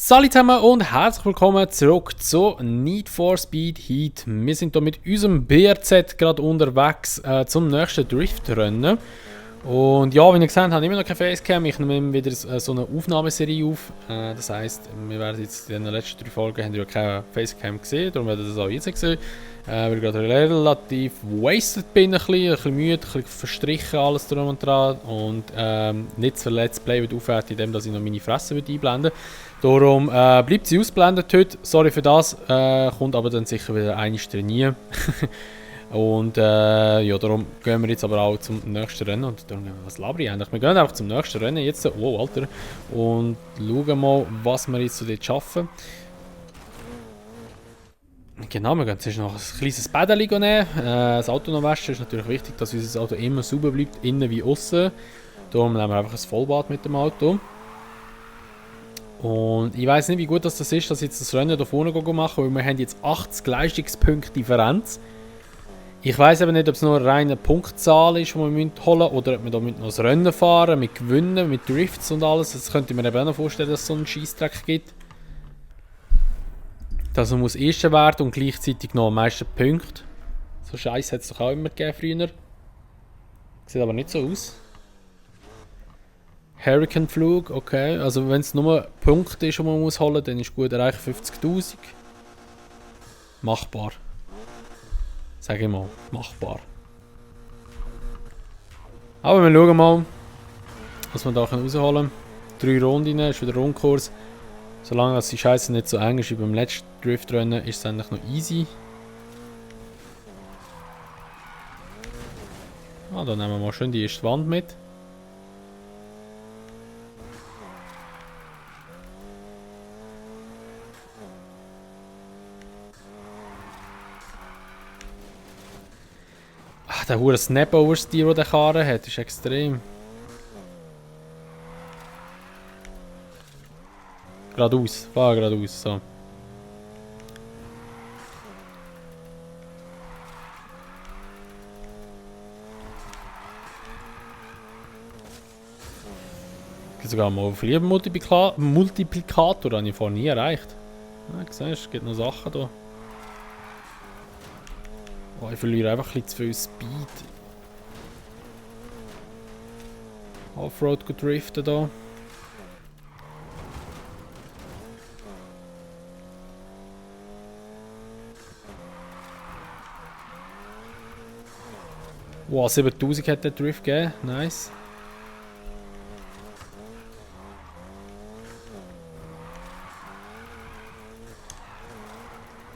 Salut zusammen und herzlich willkommen zurück zu Need for Speed Heat. Wir sind hier mit unserem BRZ gerade unterwegs zum nächsten Driftrennen. Und ja, wie ihr gesehen habt, habe ich immer noch keine Facecam. Ich nehme wieder so eine Aufnahmeserie auf. Das heisst, wir werden jetzt in den letzten 3 Folgen haben wir ja keine Facecam gesehen, darum werdet ihr das auch jetzt sehen. Weil ich gerade relativ wasted bin, ein bisschen müde, ein bisschen verstrichen, alles drum und dran. Und nicht für Let's Play wird aufhört, indem ich noch meine Fresse einblenden. Darum bleibt sie ausblendet heute. Sorry für das, kommt aber dann sicher wieder einiges trainieren. Und ja, darum gehen wir jetzt aber auch zum nächsten Rennen. Und darum, was laber ich eigentlich? Wir gehen einfach zum nächsten Rennen jetzt. Wow, Alter. Und schauen mal, was wir jetzt so dort schaffen. Genau, wir gehen zuerst noch ein kleines Bädchen nehmen. Das Auto noch waschen. Ist natürlich wichtig, dass unser Auto immer sauber bleibt, innen wie außen. Darum nehmen wir einfach ein Vollbad mit dem Auto. Und ich weiß nicht, wie gut das ist, dass ich jetzt das Rennen hier vorne machen, weil wir haben jetzt 80 Leistungspunkte Differenz. Ich weiß aber nicht, ob es nur eine reine Punktzahl ist, die wir holen müssen, oder ob wir da noch das Rennen fahren, mit Gewinnen, mit Drifts und alles. Das könnte ich mir eben auch noch vorstellen, dass es so einen Scheissdreck gibt. Dass man Erster werden und gleichzeitig noch am meisten Punkte. So Scheiß hat es doch auch immer gegeben früher. Sieht aber nicht so aus. Hurricane-Flug, okay. Also wenn es nur Punkte ist, die man muss holen muss, dann ist gut erreicht 50'000. Machbar. Sag ich mal, machbar. Aber wir schauen mal, was wir da rausholen können. 3 Runden, ist wieder Rundkurs. Solange die Scheiße nicht so eng ist wie beim letzten Driftrennen, ist es eigentlich noch easy. Ah, dann nehmen wir mal schön die erste Wand mit. Ach, der hure Snap-Oversteer, den der Karren hat, ist extrem. Geradeaus, fahr geradeaus, so. Sogar mal auf Multiplikator habe ich vorher nie erreicht. Ja, siehst, es gibt noch Sachen hier. Oh, ich verliere einfach ein bisschen zu viel Speed. Offroad driften hier. Wow, 7000 hat der Drift gegeben. Nice.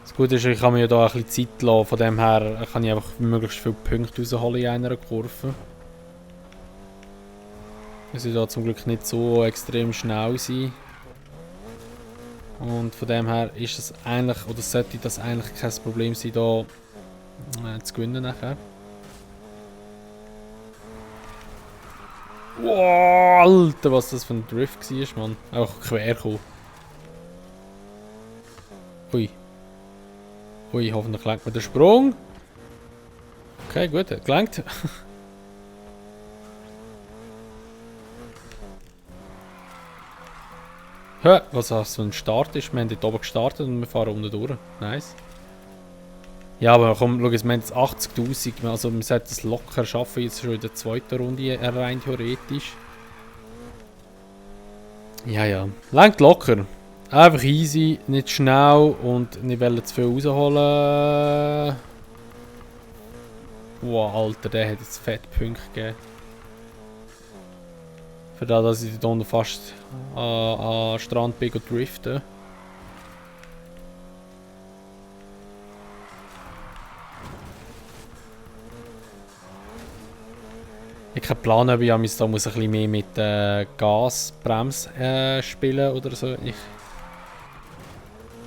Das Gute ist, ich kann mir ja da ein bisschen Zeit lassen. Von dem her kann ich einfach möglichst viele Punkte rausholen in einer Kurve. Wir sind da zum Glück nicht so extrem schnell sein. Und von dem her ist es eigentlich, oder sollte das eigentlich kein Problem sein, da zu gewinnen nachher. Wow, Alter, was das für ein Drift war, Mann. Einfach quer kommen. Ui. Ui, hoffentlich lenkt mir der Sprung. Okay, gut, hat gelenkt. Hä, was das für ein Start ist? Wir haben dort oben gestartet und wir fahren unten durch. Nice. Ja, aber komm, schau, wir haben jetzt 80'000. Also wir sollten es locker schaffen, jetzt schon in der zweiten Runde rein theoretisch. Ja, ja. Lenkt locker. Einfach easy, nicht schnell und nicht zu viel rausholen. Wow, Alter, der hat jetzt fett Punkte gegeben. Für das, dass ich da unten fast an Strand bin und driften. Ich habe keinen Plan, ob ich da ein bisschen mehr mit Gasbremse spielen oder so.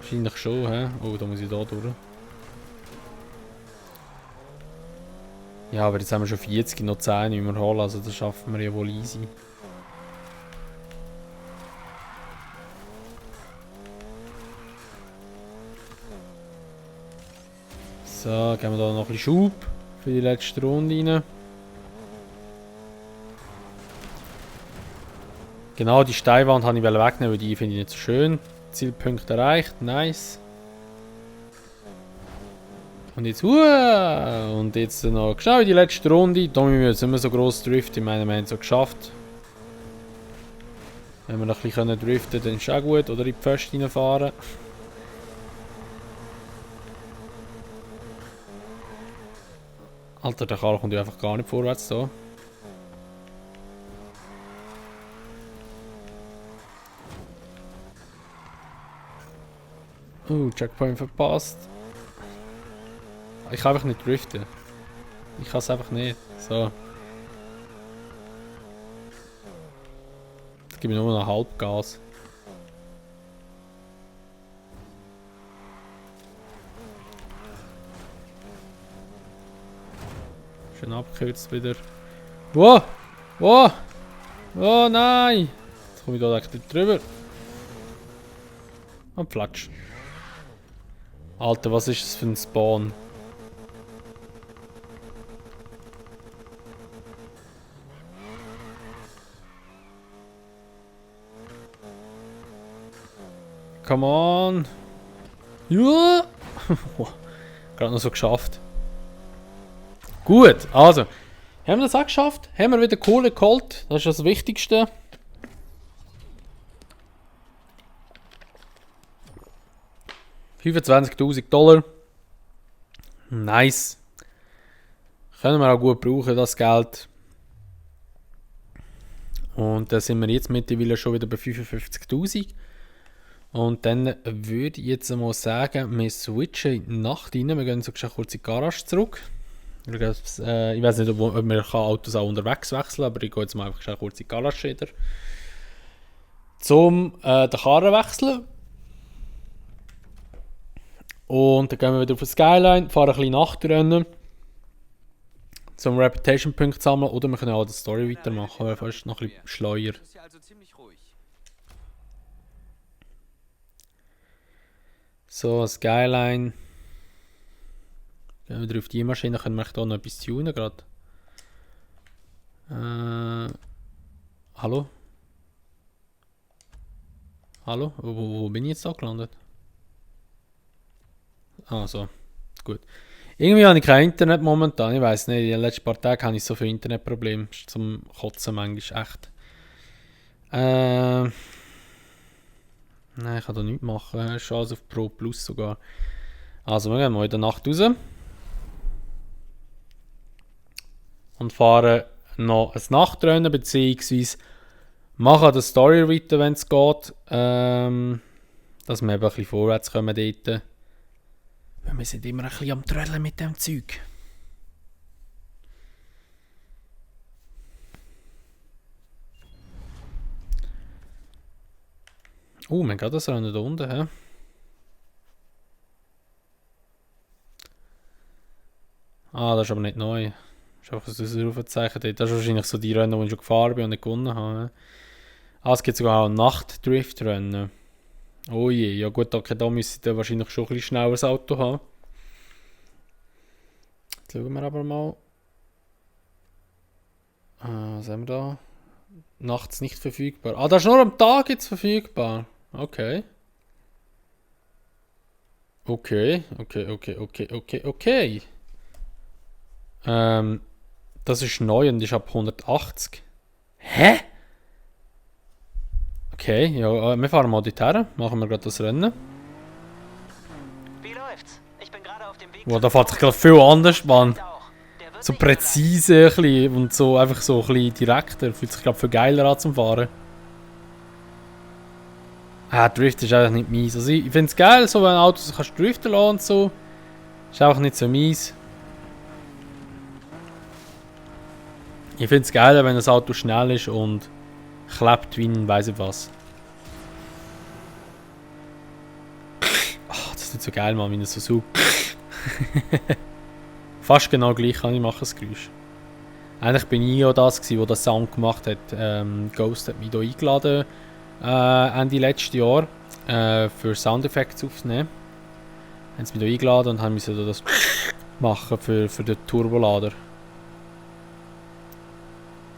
Wahrscheinlich schon, hä? Oh, da muss ich da durch. Ja, aber jetzt haben wir schon 40, noch 10 nicht mehr holen, also das schaffen wir ja wohl easy. So, geben wir da noch ein bisschen Schub für die letzte Runde rein. Genau, die Steinwand habe ich wegnehmen, weil die finde ich nicht so schön. Zielpunkt erreicht. Nice. Und jetzt, und jetzt noch genau in die letzte Runde. Da müssen wir jetzt nicht mehr so gross driften. Ich meine, wir haben es so geschafft. Wenn wir noch ein bisschen driften können, dann ist es auch gut. Oder in die Pfosten reinfahren. Alter, der Karl kommt ja einfach gar nicht vorwärts da. Checkpoint verpasst. Ich kann einfach nicht driften. Ich kann es einfach nicht. So. Jetzt gebe ich nur noch Halbgas. Schön abgekürzt wieder. Wow! Wow! Oh nein! Jetzt komme ich da direkt drüber. Und platsch. Alter, was ist das für ein Spawn? Come on! Ja! Gerade noch so geschafft. Gut, also. Haben wir das auch geschafft? Haben wir wieder Kohle geholt? Das ist das Wichtigste. $25.000. Nice. Können wir auch gut brauchen, das Geld. Und da sind wir jetzt mittlerweile schon wieder bei 55.000. Und dann würde ich jetzt mal sagen, wir switchen in die Nacht rein. Wir gehen so kurz in die Garage zurück. Ich weiß nicht, ob man Autos auch unterwegs wechseln kann, aber ich gehe jetzt mal einfach kurz in die Garage wieder. Zum den Karren wechseln. Und dann gehen wir wieder auf die Skyline, fahren ein bisschen Nachtrennen. Zum Reputation-Punkt sammeln. Oder wir können auch die Story weitermachen, aber fast noch ein bisschen schleuer. So, Skyline. Gehen wir wieder auf die Maschine, können wir hier noch etwas tunen gerade. Hallo? Hallo? Wo bin ich jetzt da gelandet? Ah, so. Gut. Irgendwie habe ich kein Internet momentan. Ich weiß nicht, in den letzten paar Tagen habe ich so viele Internetprobleme. Zum Kotzen manchmal echt. Nein, ich kann da nichts machen. Chance auf Pro Plus sogar. Also, wir gehen mal in der Nacht raus. Und fahren noch ein Nachtrennen, beziehungsweise machen die Story weiter, wenn es geht. Dass wir eben ein bisschen vorwärts kommen dort. Weil wir sind immer ein bisschen am Trödeln mit dem Zeug. Wir haben gerade das Rennen da unten, hä? Ah, das ist aber nicht neu. Das ist einfach ein Ausrufezeichen dort. Das ist wahrscheinlich so die Rennen, die ich schon gefahren bin und nicht gewonnen habe. Ah, es gibt sogar auch Nacht-Drift-Rennen. Oh je, ja gut, okay, da müsste ich wahrscheinlich schon ein bisschen schnelleres Auto haben. Jetzt schauen wir aber mal. Was haben wir da? Nachts nicht verfügbar. Ah, das ist nur am Tag jetzt verfügbar. Okay. Okay. Das ist neu und ist ab 180. Hä? Okay, ja, wir fahren mal dorthin. Machen wir gerade das Rennen. Wie läuft's? Ich bin gerade auf dem Weg. Wow, da fährt sich gerade viel anders, Mann. So präzise ein bisschen und so einfach so ein bisschen direkter. Fühlt sich glaube viel geiler an zum Fahren. Drift ist einfach nicht mies. Also ich finde es geil, so wenn ein Auto sich driften lassen und so. Ist einfach nicht so mies. Ich finde es geil, wenn das Auto schnell ist und klebt wie ein weiss ich was. Das ist nicht so geil, Mann, wie es so sucht. Fast genau gleich kann ich machen, das Geräusch. Eigentlich bin ich ja das, der das Sound gemacht hat. Ghost hat mich hier eingeladen, Ende letzten Jahr, für Soundeffekte aufzunehmen. Haben sie mich hier eingeladen und haben müssen das machen für den Turbolader.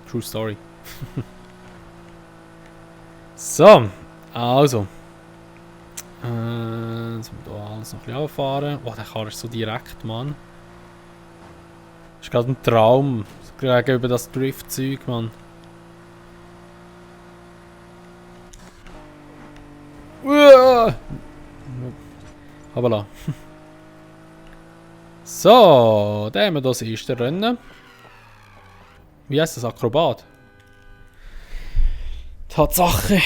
True Story. So, also. Jetzt müssen wir hier alles noch ein bisschen runterfahren. Oh, der Karre ist so direkt, Mann. Das ist gerade ein Traum. Gegenüber das Drift-Zeug, Mann. Hoppala. So, da haben wir das erste Rennen. Wie heißt das? Akrobat? Tatsache.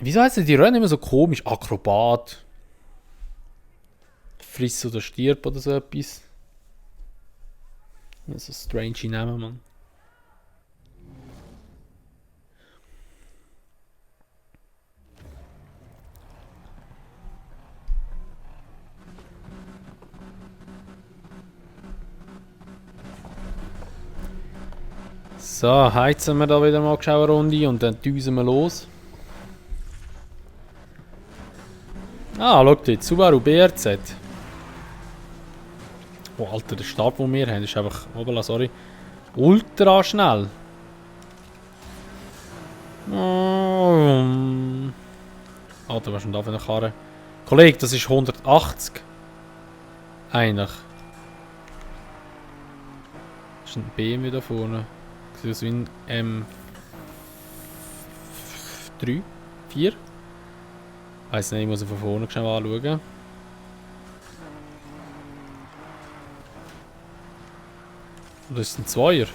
Wieso heißen die Rennen immer so komisch? Akrobat. Friss oder stirb oder so etwas. Ja, so strange Namen, Mann. So, heizen wir da wieder mal eine Runde und dann düsen wir los. Ah, schaut jetzt, Subaru BRZ. Oh, Alter, der Start, den wir haben, ist einfach, hoppala, sorry, ultra schnell. Alter, was ist denn da für eine Karre? Kollege, das ist 180. Eigentlich. Das ist ein BMW da vorne. Sieht aus wie ein M3, 4. Weiss nicht, ich muss ihn von vorne schnell anschauen. Oder ist es ein Zweier?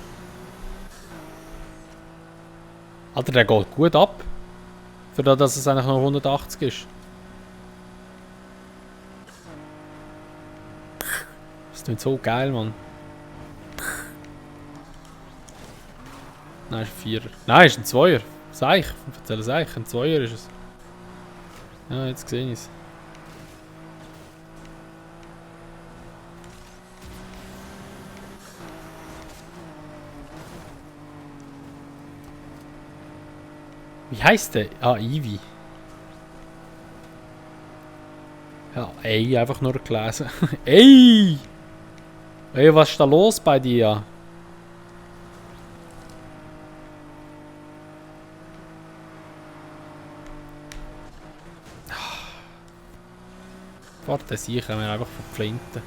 Alter, der geht gut ab. Für das, dass es eigentlich noch 180 ist. Das klingt so geil, Mann. Nein, ist ein Vierer. Nein, ist ein Zweier. Seich. Ich erzähle Seich. Ein Zweier ist es. Ja, jetzt sehe ich es. Wie heißt der? Ah, Ivy. Ja, ey, einfach nur gelesen. Ey! Ey, was ist da los bei dir? Warte, sie können wir einfach verflinten.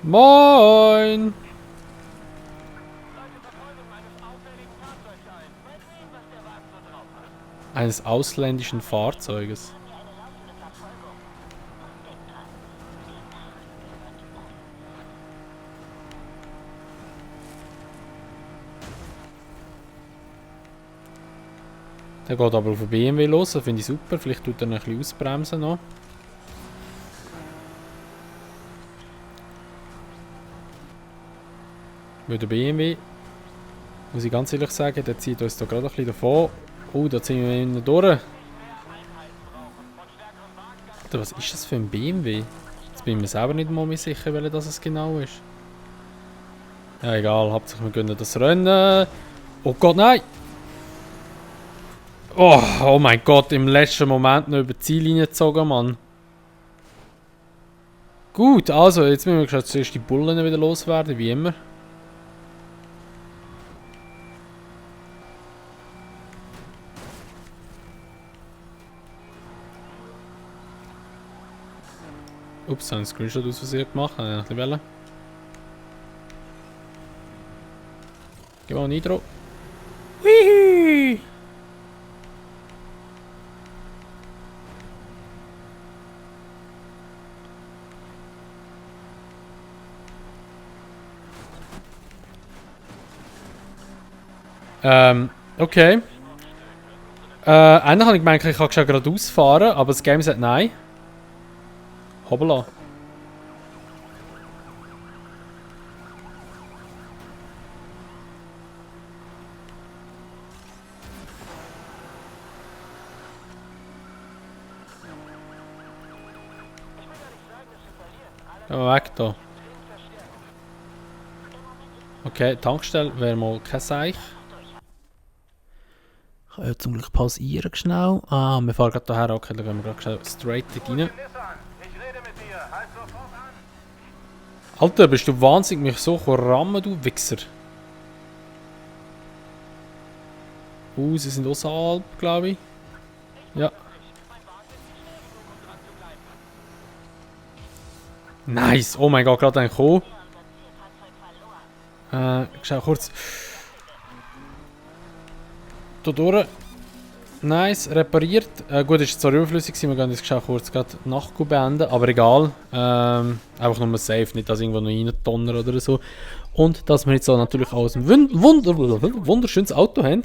Moin! Eines ausländischen Fahrzeuges. Der geht aber auf den BMW los, das finde ich super. Vielleicht tut er noch ein bisschen ausbremsen noch. Weil der BMW, muss ich ganz ehrlich sagen, der zieht uns da gerade ein bisschen davon. Oh, da ziehen wir innen durch. Alter, was ist das für ein BMW? Jetzt bin ich mir selber nicht mal mehr sicher, welcher das genau ist. Ja, egal, hauptsächlich wir gönnen das Rennen. Oh Gott, nein! Oh mein Gott, im letzten Moment noch über die Ziellinie gezogen, Mann. Gut, also, jetzt müssen wir zuerst die Bullen wieder loswerden, wie immer. Ups, habe einen Screenshot aus Versehen gemacht, habe ich noch ein bisschen wollen. Gib mal Nitro. Hihi! Okay. Eigentlich habe ich gemeint, ich kann schon geradeaus fahren, aber das Game sagt nein. Hoppala. Geh mal weg da. Okay, Tankstelle wäre mal kein Seich. Ich kann ja zum Glück pausieren schnell. Ah, wir fahren gerade hierher. Okay, dann gehen wir gerade straight dort rein. Alter, bist du wahnsinnig mich so rammen, du Wichser. Sie sind außerhalb, glaube ich. Ja. Nice! Oh mein Gott, gerade ein gekommen. Schau kurz. Hier durch. Nice, repariert. Gut, ist zwar überflüssig, wir gehen jetzt kurz Nachtkuh beenden, aber egal. Einfach nur safe, nicht dass irgendwo noch rein oder so. Und dass wir jetzt so natürlich auch ein wunderschönes Auto haben.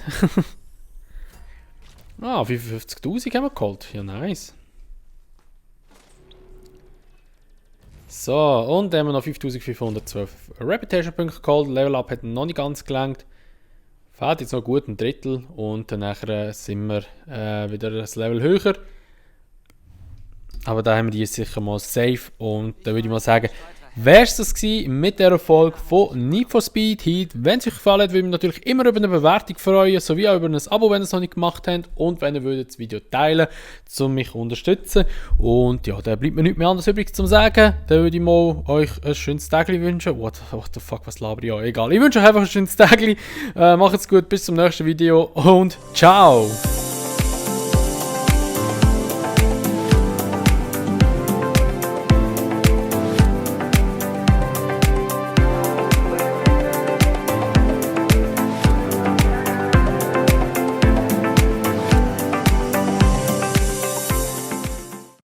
55.000 haben wir geholt. Ja, nice. So, und dann haben wir noch 5.512 Reputation-Punkte geholt. Level Up hat noch nicht ganz gelangt. Fehlt jetzt noch gut ein Drittel und dann sind wir wieder ein Level höher. Aber da haben wir die sicher mal safe und dann würde ich mal sagen, wäre es das gewesen mit der Folge von Need for Speed Heat. Wenn es euch gefallen hat, würde ich mich natürlich immer über eine Bewertung freuen, sowie auch über ein Abo, wenn ihr es noch nicht gemacht habt und wenn ihr würdet das Video teilen, um mich zu unterstützen. Und ja, da bleibt mir nichts mehr anderes übrig zu sagen. Dann würde ich mal euch ein schönes Tag wünschen. What the fuck, was laber ich? Ja, egal. Ich wünsche euch einfach ein schönes Tag. Macht's gut, bis zum nächsten Video und ciao!